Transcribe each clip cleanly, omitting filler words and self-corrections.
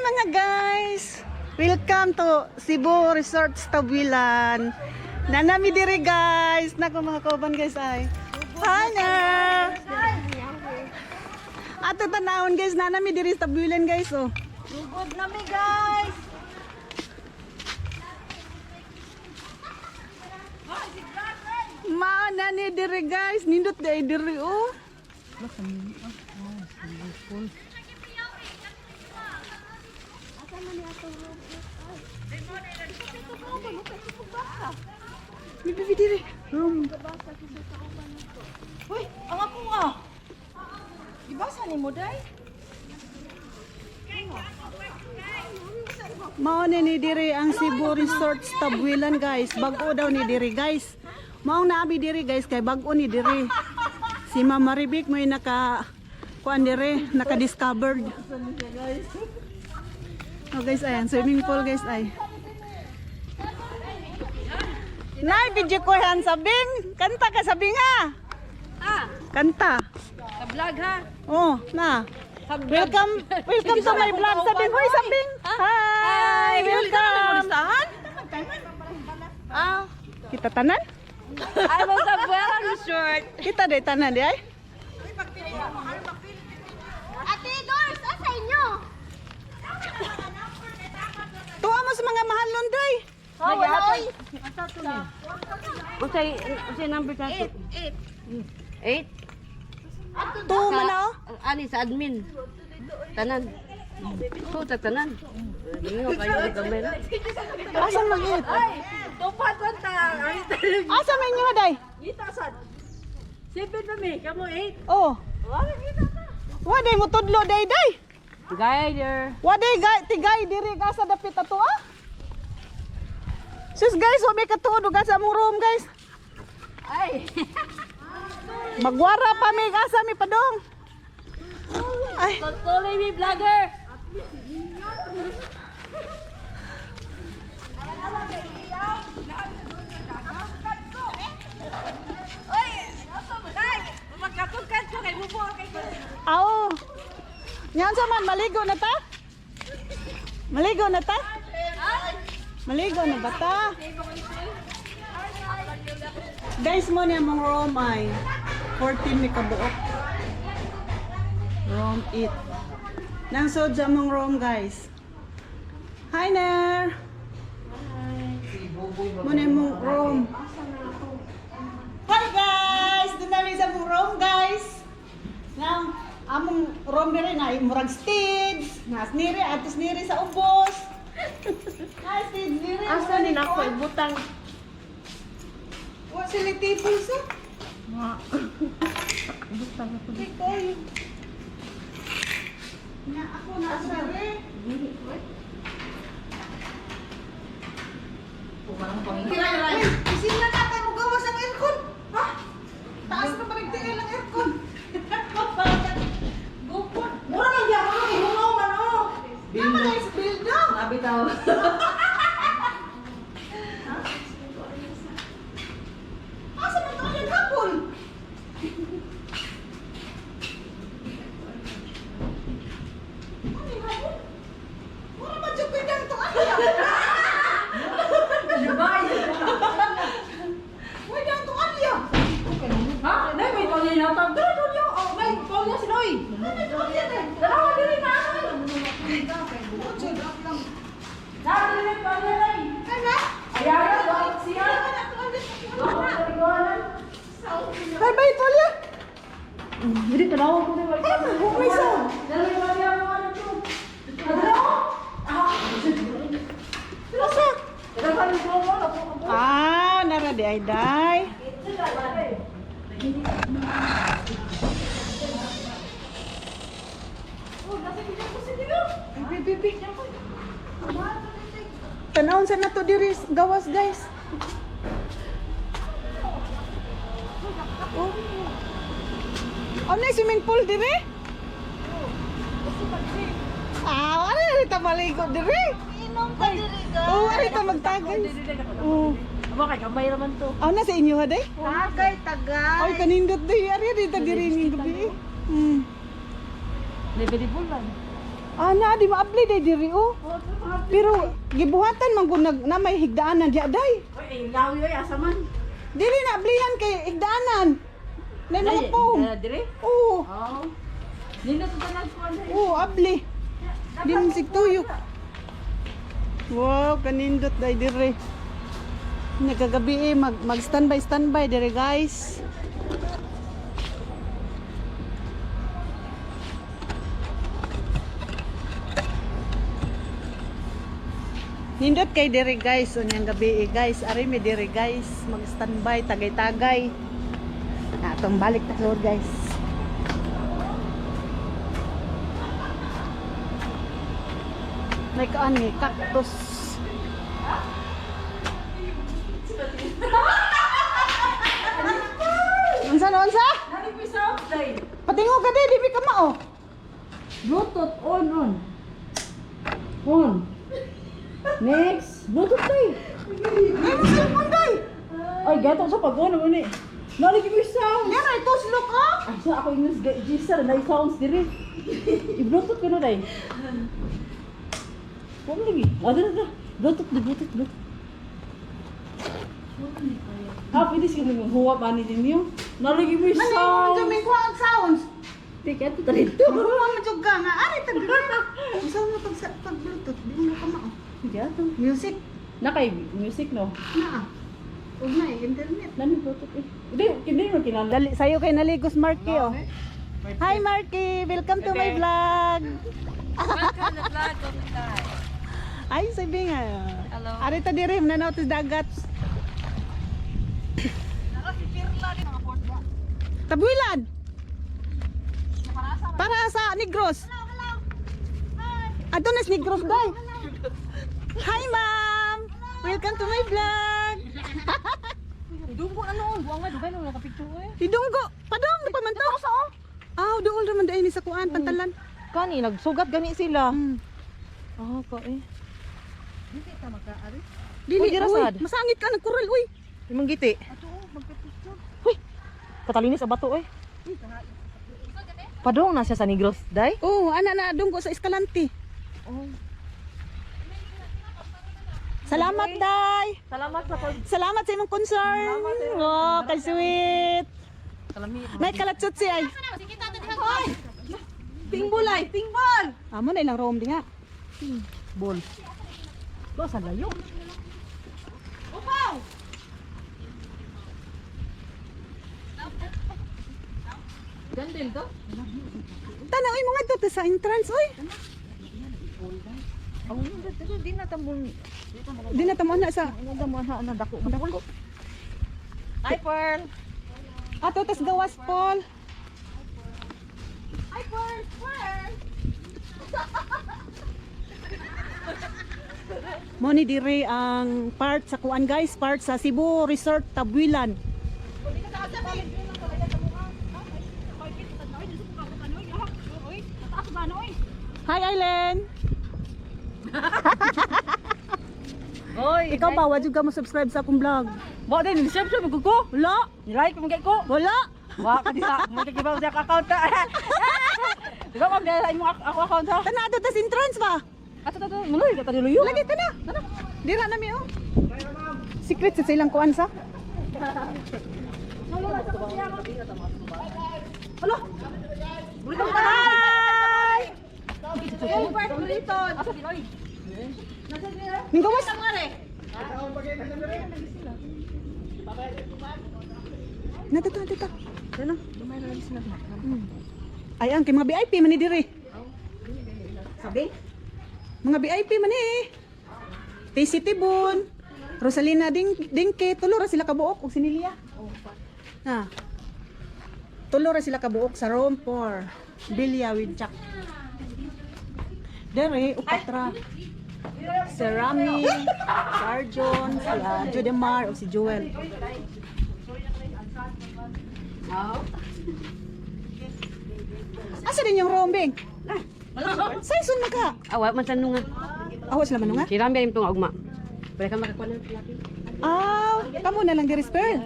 Mga guys! Welcome to Cebu Resort Tabuelan. Nanami diri, guys. Nako, mga kauban, guys, ay. Hi na! Ato tanawon, guys, nanami diri sa Tabuelan, guys, oh. Lugod na mi, guys. Mao na ni diri, guys. Nindot di ay diri, oh. Bibi diri. Room. Uy, ang ako nga. Ibasa ni mo day? Mao na ni diri ang Cebu Resort Tabuelan, guys. Bag-o daw ni diri, guys. Mao na abi diri, guys, kay bag-o ni diri. Si Ma'am Maribik may naka kuan diri, naka-discovered. Oh guys, ayan, swimming pool, guys, ay. Nay, video ko yan sabing. Kanta ka sabing ha. Ah, Kanta. sa vlog ha. Oh, na. Welcome, welcome to my vlog, sabing. Hoy, sabing. Hi, welcome. Ah, Kita tanan? I was a Buela Resort. Kita day tanan di ay. Ate Doors, asa inyo? Tuwa mo sa mga mahalon day. Oh, wala oy. Unsay unsay number ta? 8. 8. Tuwa man na oh. Ani sa admin. Tanan. So ta tanan. Ingo kayo ni gamay. Asa man it? Tupat ta. Asa man inyo day? Ngita sad. 7 pa mi, kamo 8. Oh. Wa day mo tudlo day day. Guider. Wa day gay tigay diri ka sa dapit ato ah. Sus guys, wa may katuod ug sa among room, guys. Ay. Magwara pa mi asa mi padong. Ay, Tuloy mi vlogger. Aw. Nyan sa man maligo na ta? Maligo na ta? Maligo na ba ta? Guys, mo niya mong room ay 14 mi kabuok. Room 8. Nang sod sa mong room, guys. Hi, Ner. Mo niya mong room. Hi guys! Doon namin sa mong room, guys. Nang among room diri na murag stage, nas niri atos niri sa ubos. Na stage niri. Asa ni nako ibutang? Wa sila table sa. Butang ako. Kay. Na ako na asa diri. Ay, isin na natin mo gawas ang aircon. Ha? Taas na pa rin tingin ang aircon. Gupon. Mura man gyud ako ihungaw man oh. Tama na is bill daw. Abi taw. Asa man to ang hapon? Ano yung hapon? Mura ba dyan pwede ang tuan niya? Pwede ang tuan niya. Ha? Dai may tawag niya tawag. Dai tawag niya. Oh, may tawag niya sila oy. Dalawa diri na ano. Dai diri tawag niya dai. Ano? Ayaw wa siya. Bye bye, Tolya. Diri tanaw ko ni wala. Ay, may sound. Dali wala niya mo ano to. Adlaw. Ah. Asa? Dali ko mo ako. Ah, nara di ay day. Ay, bi, bi, bi. Tanawon sa nato diri gawas, guys. Oh. Oh, na swimming pool diri? Ah, wala rin ta maligo diri. Inom ka diri, guys. Oh, wala ta magtagay. Oh. Aba kay gamay raman to. Aw na sa inyo ha day? Tagay, tagay. Ay, kanindot day. Ari, di ta diri ning gabi. Level lang. Ah, na di maabli day diri oh. Pero gibuhatan man gud na may higdaanan diya day. Oy, ay lawi oy, asa man? Dili na ablihan kay higdaanan. Nay mga foam. Dire? Oo. Oh. Nindot to tanan ko ano. Oo, abli. Di man sigtuyok. Wow, kanindot day dire. Nagkagabi eh, mag standby standby dire, guys. Nindot kay dire, guys, unyang gabi eh, guys. Ari mi dire, guys, mag standby tagay-tagay. Na atong balik ta sa guys. May kaan ni cactus. Unsa na unsa? Nani ko sa day. Patingo ka di, di ka mao. Bluetooth on on. On. Next, Bluetooth day. Ay, mo cellphone day. Ay, gato sa pag on mo ni. Nani ko sound. Yan ay tuslok oh. Ay, sa ako yung Giselle, na sounds dire. I-Bluetooth ko na day. Huwag lagi. Ah, dito, dito. Bluetooth, di Bluetooth, Bluetooth. Ah, pwede siya nang huwa ba ni ninyo? Nalagi mo yung Manay mo sound. jud may kuha ang sounds. Di kaya ito talento. Huwa man jud ka nga ari tag. Unsa mo pag pag Bluetooth di mo na ka mao. Di ato. Music Nakay music no. naa. Ug na internet. Nani Bluetooth eh. Hindi, hindi mo kinala. Dali sayo kay Naligos Marky oh. Hi Marky, welcome to my vlog. Welcome to vlog, Komitay. Ay, sabi nga. Hello. Ari ta diri nanaw ta dagat. Tabuilan. Para sa Negros. Ato na sa Negros day. Hi ma'am. Welcome to my vlog. Dunggo na noon. Buang nga, dugay na wala ka picture eh. Idunggo. Padong na pa man to. Aw, duol ra man dai ni sa kuan pantalan. Kani, nagsugat gani sila. Oh, ka eh. Dili, Uy, dira uy, sad. masangit ka ng kural, uy. Imong giti. Huy, katalinis ang bato eh. Padong na siya sa Negros, day? Oh, ana na dunggo sa Escalante. Oh. Salamat, day. Salamat sa pag... Salamat sa imong concern. Wow, kay sweet. Kalami. Nay kalatsot si ay. Tingbol ay, tingbol! Amo na ilang room dinga. Bol. Ba, sa layo? Upaw! Gandil to? Tanaw oy mga to sa entrance oy. Ang di na tambong... Di na tamo na sa Ano mo na na dako. Dako. Hi, Pearl. ato tas gawas Paul. Hi, Pearl! Pearl! Mo ni dire ang part sa kuan guys, part sa Cebu Resort Tabuilan. Hi Aileen. Oy, Ikaw ba wajud ka mo subscribe sa akong vlog? Ba din, subscribe ko ko. Wala. Ni-like mo ko. Wala. Wa ka di sa mo kibaw sa account ta. Di ba ma'am sa imong ako account ha? Tana ato tas entrance ba? Ato ato muloy ka tadi luyo. Lagi tana. Dira na mi oh. Secret sa ilang kuan sa. Hala. Hi! Asa Pinoy? Minggawas. Natito, natito. Ano? Ay, ang kay mga VIP man ni dire. Sabi? Mga VIP man eh. TC Tibon, Rosalina Ding Dingke, tulo ra sila kabuok ug sinilia. Ha. Tulo ra sila kabuok sa room 4. Bilya with Jack. Dere, upatra. Si Rami, si Arjon, si Judemar, o si Joel. Asa din yung room, Bing? Sa isun maka? Awa man sa nunga. Awa sila manunga? Si Rambi ang itong ugma. Pwede ka makakuha ng tilapia. Ah, kamo na lang diri Pearl.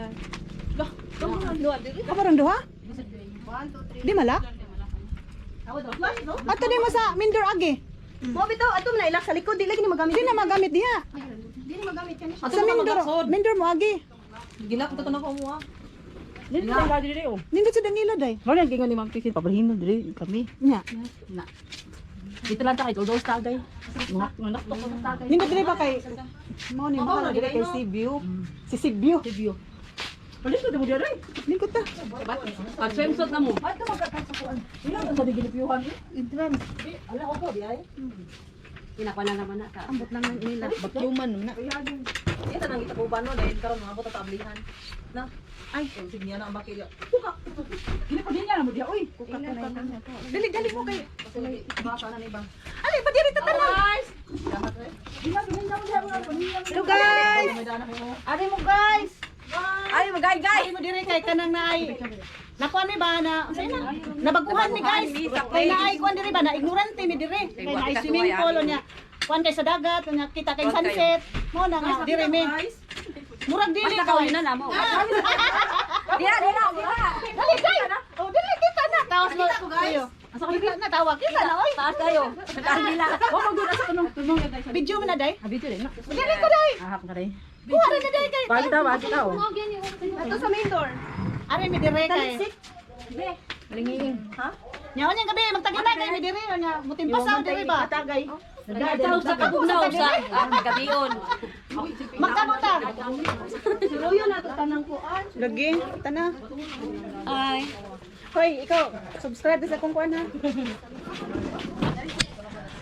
Kamo rang duha? Di malak? Ato di mo sa Mindor agi. Mo bitaw ato na ilak sa likod di lagi ni magamit. Di na magamit diha. Di ni magamit kani siya. Sa Mindor, Mindor mo agi. Gilak to na ko mo ah. Dili na dili oh. Nindot sa Dangila day. Wala gingon ni Ma'am Tisin pabalhin no dili kami. Nya. Dito lang ta kay Doldos tagay. Mga naktok ko sa tagay. Nindot dili ba kay mo ni mo dili kay Cebu. Si Cebu. Cebu. Palit ko mo diri. Lingkod ta. Pag swimsuit na mo. Ay to magkakasukuan. Ilang ang sabi ginipiyuhan eh. Entrance. Ala ko po di ay. Pinakuha na naman na ka. Ambot lang man nila. Bakyuman na. Ito nang itakuban no dahil karon mga buta tablihan. Na. Ay, sige niya na ang bakilyo. Kuka. Gini pa na mo diha oy. Kuka ka na. Dali dali mo kay. Baka na ni bang. Ali pa diri tanan. Hello guys. Ari mo guys. Ay, magay gay. Ari mo diri kay kanang naay. Nakuan mi ba na unsay na? Nabaguhan mi guys. Kay naay kuan diri ba na ignorante mi diri. Kay naay swimming pool nya. Kuan kay sa dagat nya kita kay sunset. Mo na nga diri mi. Murag dili Basta kay. kaunin na na mo. Dira, dira, dira. Dali dai. Oh dili kita na. Tawas mo. Guys. Asa kita na tawag kita na oy. Taas tayo. Taas nila. Wa mag dud asa kanong tunong ya dai. Video mo na dai. Video din na. Dili ko dai. Ahap ka dai. Kuha ra na dai kay. Bagi ta, bagi ta oh. Ato sa main door. Ari mi dire kay. Lingiing. Ha? Nya unya gabi magtagitay kay mi dire nya mutimpasaw dire ba. Tagay. Tawag sa kabugnaw sa gabion. Magkabot ta. Siruyo na to tanang kuan. Lagi, tana. Ay. Hoy, ikaw, subscribe sa akong kuan ha.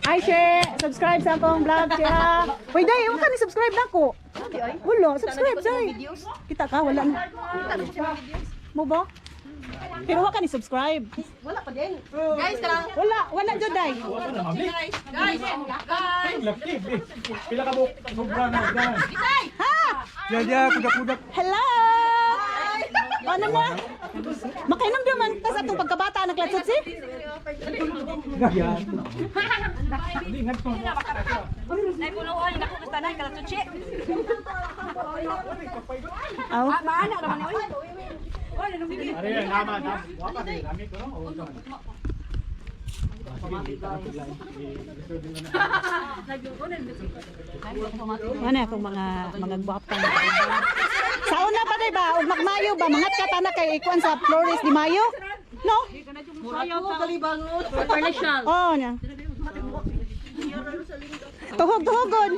Hi, She! Subscribe sa akong vlog, She ha. Hoy, day, huwag ka ni subscribe na ako. Wala, subscribe, day. Kita ka, wala na. Mo ba? Pero huwag ka ni subscribe. Wala pa din. Guys, kanang Wala, wala jud day. guys. Guys. Laki, eh. Pila ka buok sobra na dyan. Ha! Ya, kudak-kudak. Hello! Ano na? Makainom naman tas atong pagkabata naglatsot si. Yan. Ingat ko. Ay punuan nako kastanay kalatsuchi. Aw. Ah, maana naman ni oy. Are, nama, nama. Wapa di, lami ko no. O, sama. Ah, sige, kita na paglain. I-reserve nila na. Ano akong mga gwapa. Sa una pa di ba, ug magmayo ba mangat ka tana kay ikuan sa Flores di Mayo? No? Commercial. Oh, nya. Tuhog tuhogon.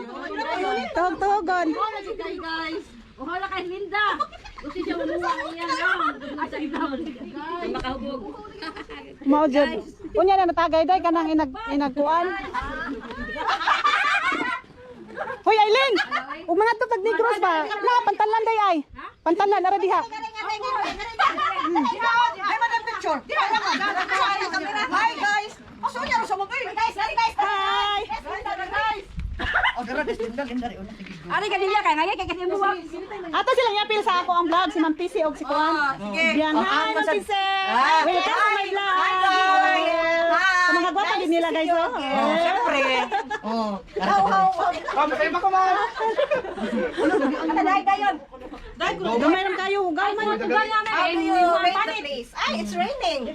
Tuhog tuhogon. Guys. Uhala kay Linda. Gusto siya mamuha niya. Sa ibon. Makahubog. Mao jud. Unya na natagay day kanang inag inagkuan. Hoy Aileen! Ug mga tupag Negros ba? Na pantalan day ay. Pantalan ara diha. Ay madam picture. Hi guys. Aso niya ro sa mo guys. Guys, Hi. guys. Oh, dara des dindal dindal una sige. Ari ganilya kay ngaya kay kasi mo. Ato silang yapil sa ako ang vlog si Ma'am Tisi og si Kuan. Sige. Yan, hi Ma'am Tisi. Welcome to my vlog. Hi. Sa mga gwapa din nila guys oh. Siyempre. Oh. How how. Ah, masaya ko man. Dai dayon. Gamay ram kayo, gamay. How do you rate the place? Ay, it's raining.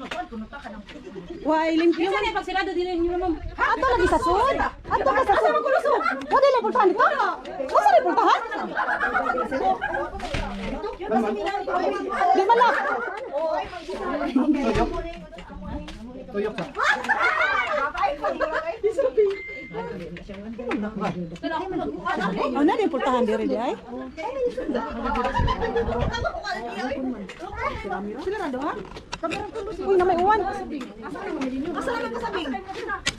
Why limpyo man. Pag sirado dili niyo ma'am. Ato lagi sa sud. Ato ka sa sud. Wa dili pultahan dito. Usa rin pultahan? Di malak. Tuyok sa. Oh, na din pultahan diri di ay. Sila ra do ha? Uy, na may uwan. Asa na kasabing?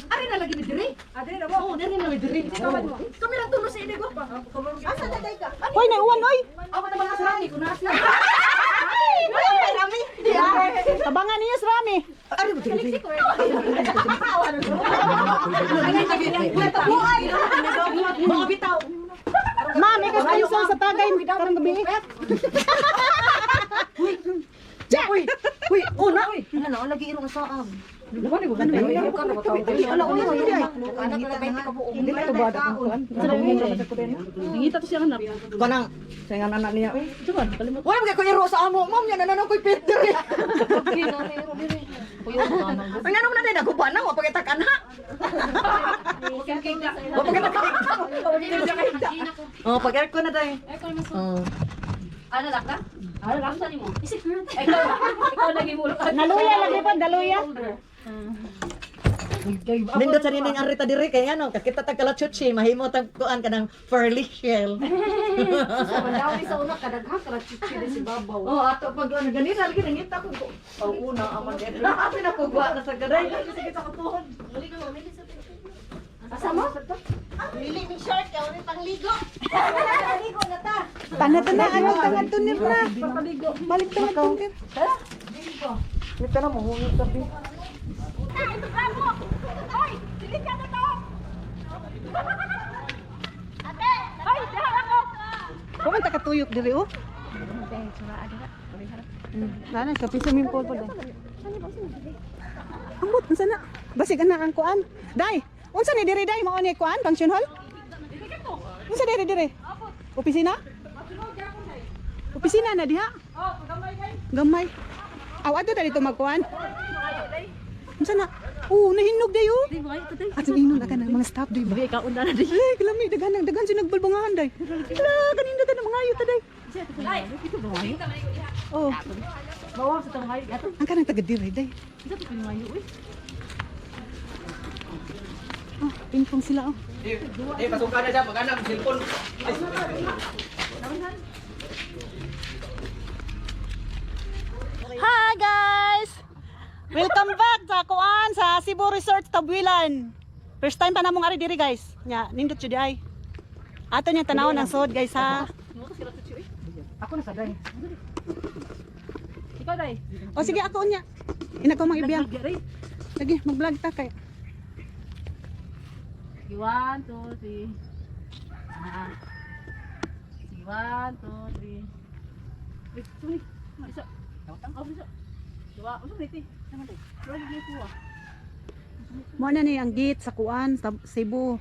Ari na lagi ni diri. Adiri na mo. Oh, diri na diri. Kami ra tulo sa iligo. Asa na day ka? Hoy, na uwan oy. Ako na mga sarani ko na siya. Ay, rami. Tabangan niyo sa rami. Ari mo diri. Mga bitaw. Ma'am, ikaw sponsor sa tagay karong gabi. Uy, uy, una. Ano na, lagi irong saam. Wala, uy, uy, uy. Anak na 20 ka buong. Hindi na ba ang kuan? Nangita to siya anak. Kanang sa nga anak niya. Uy, wala ba ko iro sa amo, ma'am, yan nanan ko'y Peter. Ang ano na din ako ba na wa pagita kanha. Wa pagita kanha. Oh, pag aircon na day. Oh. Ano lakta? Ano lakta nimo? Ikaw, ikaw lagi mo. Naluya lagi pa, naluya. Nindot sa nining arita diri kay ano, kakita tag kalachuchi, mahimo tag kuan kanang furly shell. Mandawi sa una kadaghan kalachuchi din si babaw. Oh, ato pag ano ganina lagi nangita ko. Oh, una aman din. Ato na ko gwa na sa gaday. Sige sa katuhod. Asa mo? Dili ni short kay uri pangligo. Ligo na ta. Tana-tana, ano, tangad tunir na. Balik tangad tunir. Nita na mo hungot sabi. Pumunta ka tuyok diri, oh. Nana, sa piso min po po day. Ambot, unsa na? Basig ana ang kuan. Day, unsa ni diri day mao ni kuan function hall? Unsa diri diri? Opisina? Opisina na diha? Gamay. Aw adto na dito magkuan. Unsa na? Oh, nahinog dayo. At inon ka ng mga staff day ba? Ikaw una na di. Ay, kalami daghan ang daghan siya nagbalbangahan day. Ala, kanina ta na mga ayo ta day. Oh, Bawa sa tong hayo. Ato, ang kanang taga diri day. isa to pinmayo uy. Oh, pingpong sila oh. Eh, pasukan na siya, maghanap, cellphone. Hi guys! Welcome back sa kuan sa Cebu Resort Tabuilan. First time pa namong ari diri guys. Nya, nindot jud ay. Ato niya tanawon ang sod guys ha. Ako na sa day. Ikaw dai. O sige ako unya. Ina ko mang ibiyang. Lagi Lagi mag-vlog ta kay. 1 2 3. Ah. Sige, 1 2 3. Wait, sumni. Isa. Oh, isa. Dua, unsa ni ti? Dua ni ko ah. Mo na ni ang gate sa kuan sa Cebu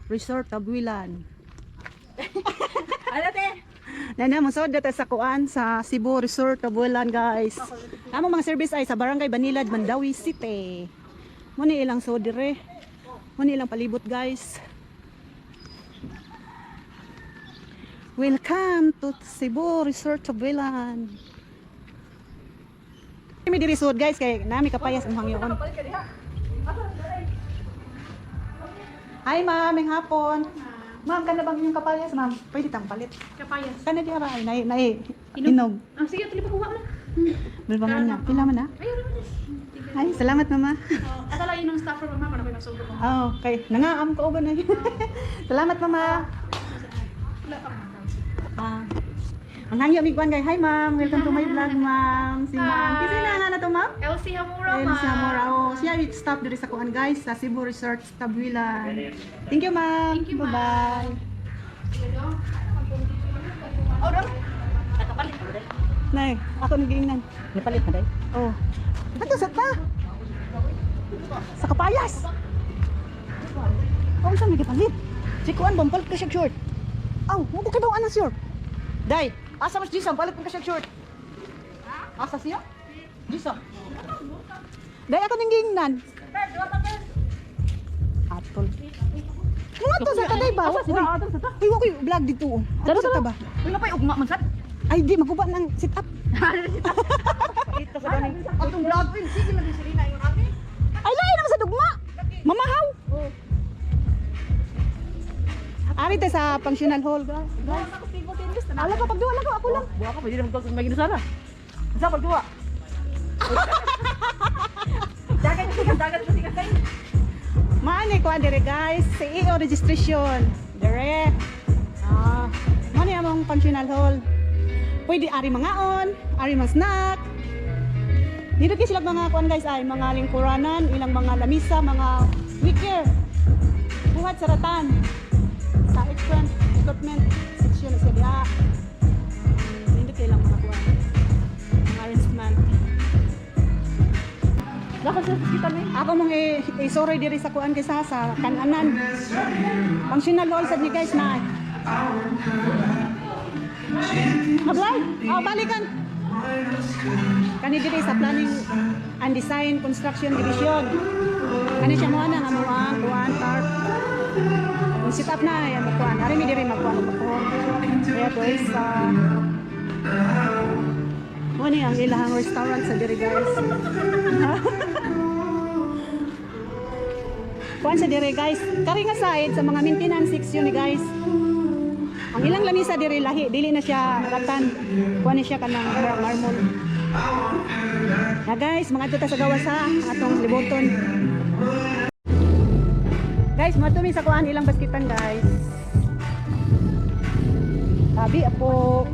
Resort Tabuilan. Ano te? Nana mo sod data sa kuan sa Cebu Resort Tabuilan guys. Among mga service ay sa Barangay Banilad, Mandawi City. Mo ni ilang sod dire. Mo ni ilang palibot guys. Welcome to Cebu Resort Tabuilan. Mi diri sod guys kay nami kapayas ang hangyoon. Hi ma'am, may hapon. Ma'am, kana bang inyong kapayas, ma'am? Pwede tang palit. Kapayas. Kana diha ba ay nai nai inog. Ah, sige, tuloy pa kuha na. Balbangan na. Pila man na? Ay, ora man. Ay, salamat mama. Ata lang inong staff room mama para may masugod ko. Oh, okay. Nangaam ko uban ay. Salamat mama. Ah. Ang hangyo mi kwan kay. Hi ma'am, welcome to my vlog ma'am. Si ma'am. Kasi na na to ma'am? Elsie Hamura, El Zamora. Oh, siya yung stop diri sa kuan guys sa Cebu Resort Tabuilan. Thank you ma'am. Thank you, ma'am. Bye-bye. Nay, ako nagiingnan. Nipalit na day. Oh. Ato sa ta. Sa kapayas. Oh, unsa may gipalit? Si kuan bang palit ka siya short. Aw, mo ko kibaw ana sure. Day, asa mas Jisam palit ka siya short. Asa siya? Jisam. Day ako ning giingnan. Atol. Mga to sa taday ba? Asa sila? Ato sa ta. Uy, wa koy vlog dito. oh. Ato sa ta ba? Uy, napay ugma man sad. Ay di maguba ng sit up. Ito sa ganing. Atong vlog uy, sige lang si Rina ingon ate. Ay lain naman sa dugma. Mamahaw. Ari ta sa functional hall guys. Ala ko pagduwa lang ko ako lang. Buha ka pwede naman sa may ginasara. Sa pagduwa. Dagan siya, dagan siya kay. Maani ko dire guys, CEO registration. Dire. Ah, mao ni among functional hall. Pwede ari mangaon, ari mga snack. Dito kay sila mga kuan guys ay mga lingkuranan, ilang mga lamisa, mga wicker. Buhat sa ratan. Sa equipment section na siya diha. Nindot kay ilang mga kuan. Mga arrangement. Dapat sa kita ni. Ako mong i-sorry diri sa kuan kaysa sa kananan. Functional hall sad ni, guys, na. Mablay. Oh, balikan. Kani diri sa Planning and Design Construction Division. Kani siya mo ana nga mo ang kuan tarp. Ang sit up na ay mo kuan. Ari mi diri magkuan og motor. Kaya, guys, mo ni ang ilahang restaurant sa diri, guys. Kuan sa diri, guys. Kari nga side sa mga maintenance section ni, guys. Ang ilang lamisa diri lahi, dili na siya rattan. Kuan ni siya kanang marmol. Na, guys, mga ta sa gawas ha, atong libuton. Guys, mo mi sa kuan ilang baskitan, guys. Tabi po.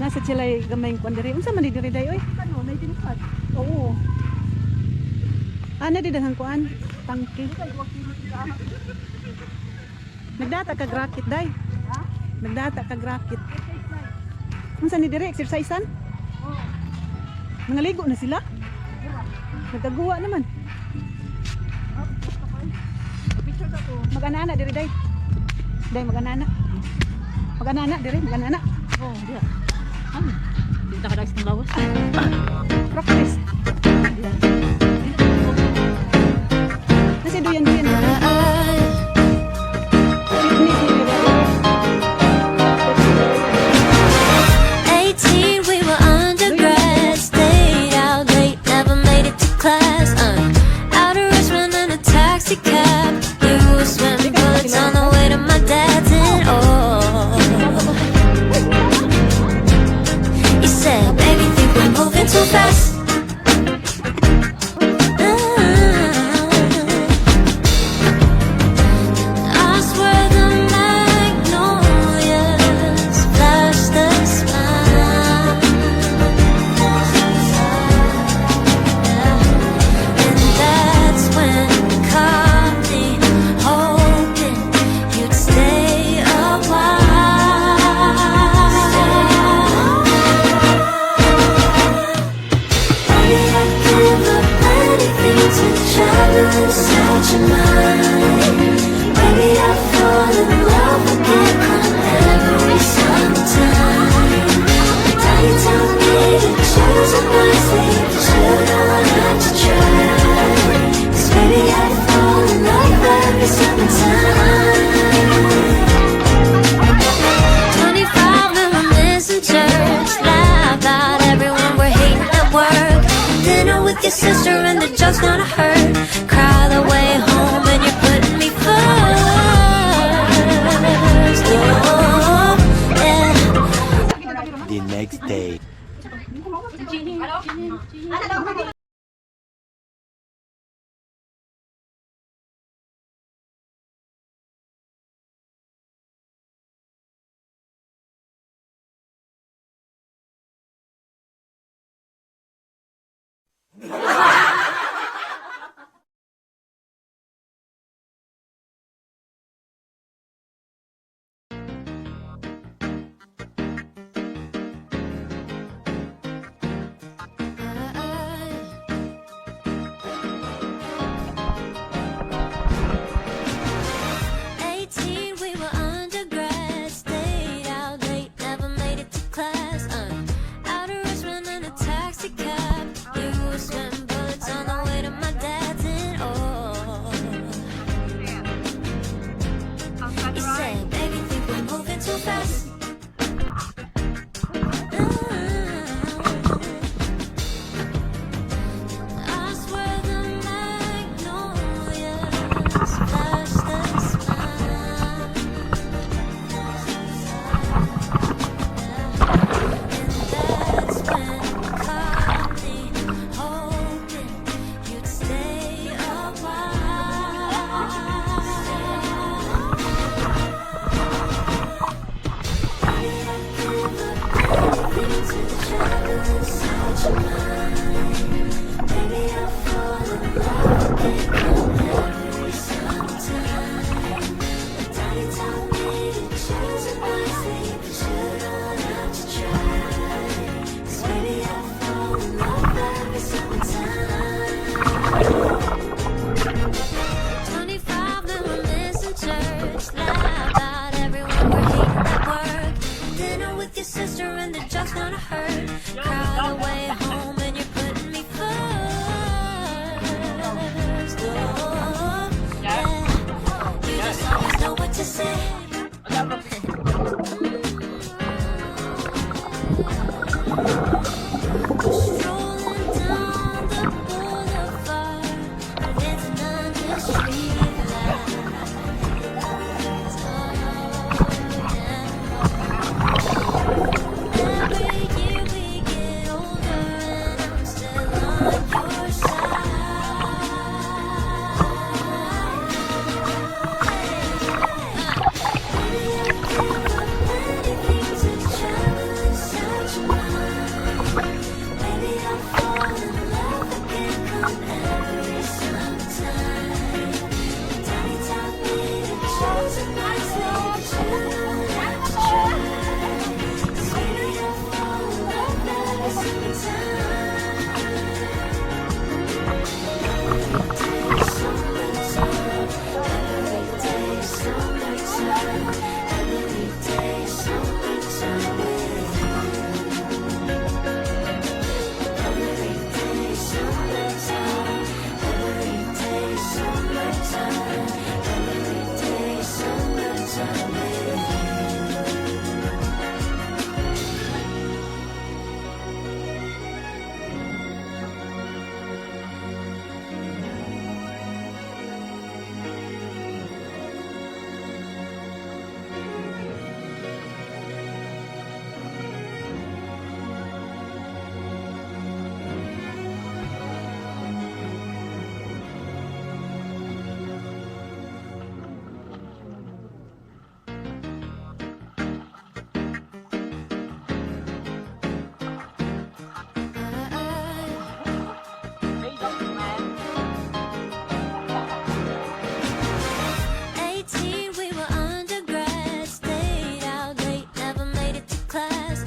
Nasa sila gamay kuan diri. Unsa man ni diri day oy? Ano, 19 Oo. Ana di daghang kuan, tangke. Nagdata kag racket day. Nagdata kag racket. Unsa ni dire exercisean? Mga ligo na sila. Nagkaguwa naman. Picture ka ko. Mag-ana-ana diri day. Day mag-ana-ana. Mag-ana-ana diri, mag-ana-ana. Oh, diha. Ano? Dito ka ng lawas. Practice. Nasi duyan duyan. Fitness ni diri. 18, we were undergrad. Stayed out late, never made it to class. Out of Richmond in a taxi cab. You were sweating bullets on the way to my dad's and oh. You said, "Baby, think we're moving too fast." I swear the magnolias flashed a smile. And that's when you caught me hoping you'd stay a while. Baby, I give up anything to travel inside your mind. Baby, I fall in love again on every summertime. Daddy told me to choose it wisely, but you don't have to try. 'Cause baby, I fall in love every summertime. 25 and we're missing church. Laugh out everyone we're hating at work. Dinner with your sister and the joke's gonna hurt. Cry the way home and you're putting me first. Oh, yeah. The next day. Ano daw? 18, we were undergrad. Stayed out late, never made it to class. Out of Richmond in a taxi cab. You were sweating bullets on the way to my dad's and oh. You said, "Baby, think we're moving too fast." I swear the magnolias flashed a smile. And that's when you caught me hoping you'd stay a while. Anything to travel inside your mind. Baby, I fall in love again every summertime. Daddy told me to with your sister and the joke's gonna hurt. Cry the way home and you're putting me first. Oh, yeah. You just always know what to say. Strolling down the boulevard, dancing under streetlights. Every year we get older, and I'm still on your side. Baby, I give up anything to travel inside your mind. Baby, I fall in love again come every summertime. Daddy taught me to choose it wisely, but you don't have to try. 'Cause baby, I fall in love every summertime. Every day summertime, every day summertime, every day summertime with you. Every day summertime, every day summertime, every day summertime with you. 18, we were undergrads, stayed out late, never made it to class.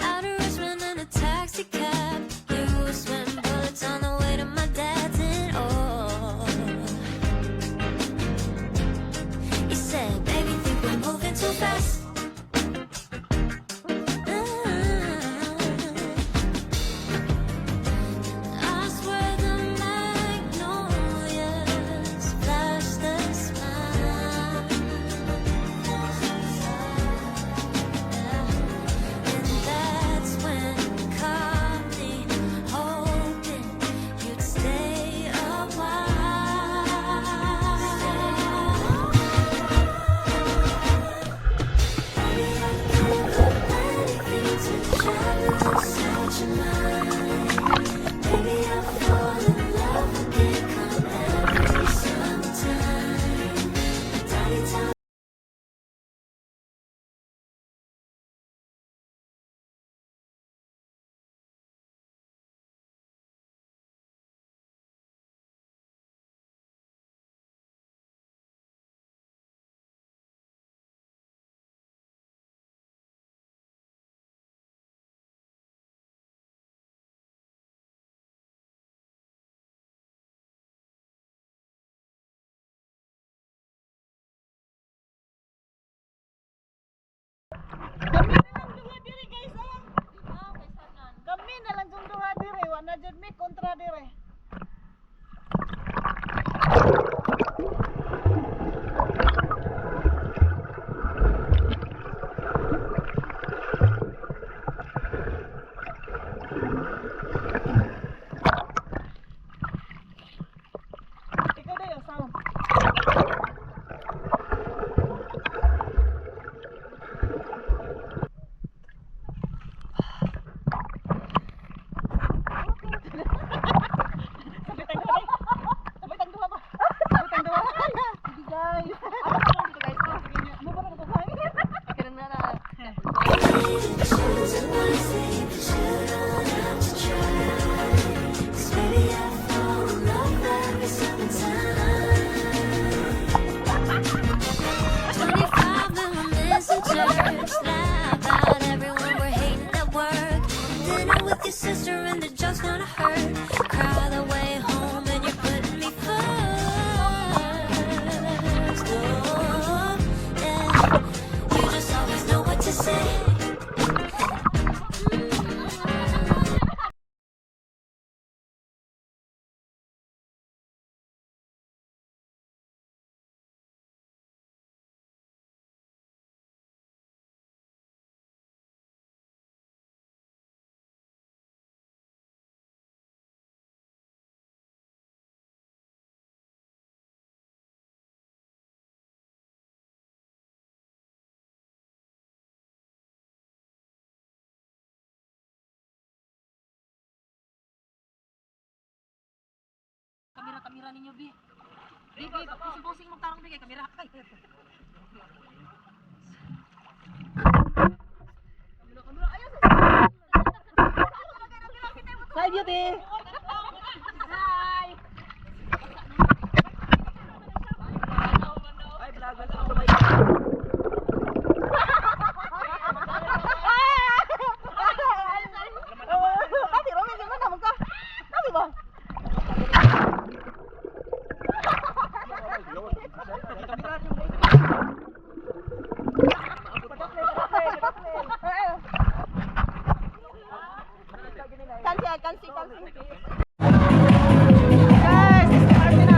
Out of Richmond in a taxi cab, you were sweating bullets on the way to my dad's, and oh, you said, "Baby, think we're moving too fast." I swear the magnolias flashed a smile. And that's when you caught me hoping you'd stay a while. Baby, I give up anything to travel inside your mind. Baby, I fall in love again come every summertime. Daddy taught Kami na lang duha diri, guys, ah. Kami na lang jung duha diri, wa na jud mi kontra diri. Ikaw dayo, asawa. Sabay tayong duha, day. Sabay tayong duha ba? Sabay tayong duha. Sige, guys. Ano pa lang dito, guys? Sige, ano ba lang ito, guys? Kaya na na. Choose it wisely, but you don't have to try. 'Cause baby, I fall in love every summertime. 25 and we're missing church. Lie about everyone we're hating at work. Dinner with your sister and the joke's gonna hurt. Cry the way home and you're putting me first. Oh, yeah. You just always know what to say. Kamera ninyo, bi. Bi, bi, posing-posing mo tarong bi kay kamera. Hi, beauty. Hi! Hi, vlog. Welcome to my Kasi Romy, di ba naman ka? Sabi ba? Kansi, kansi, kansi. Guys, start na.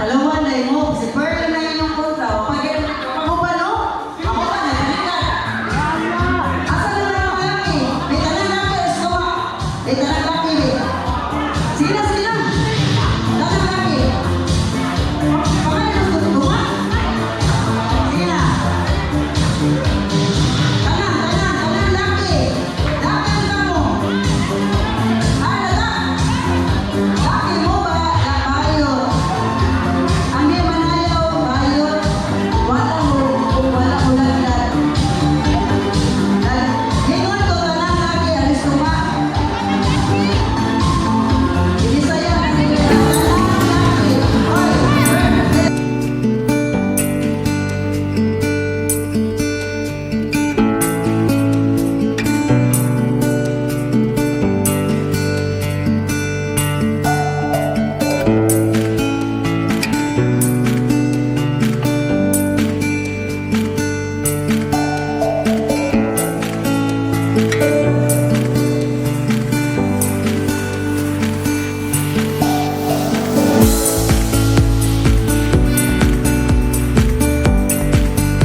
Palawan na mo, si Pearl.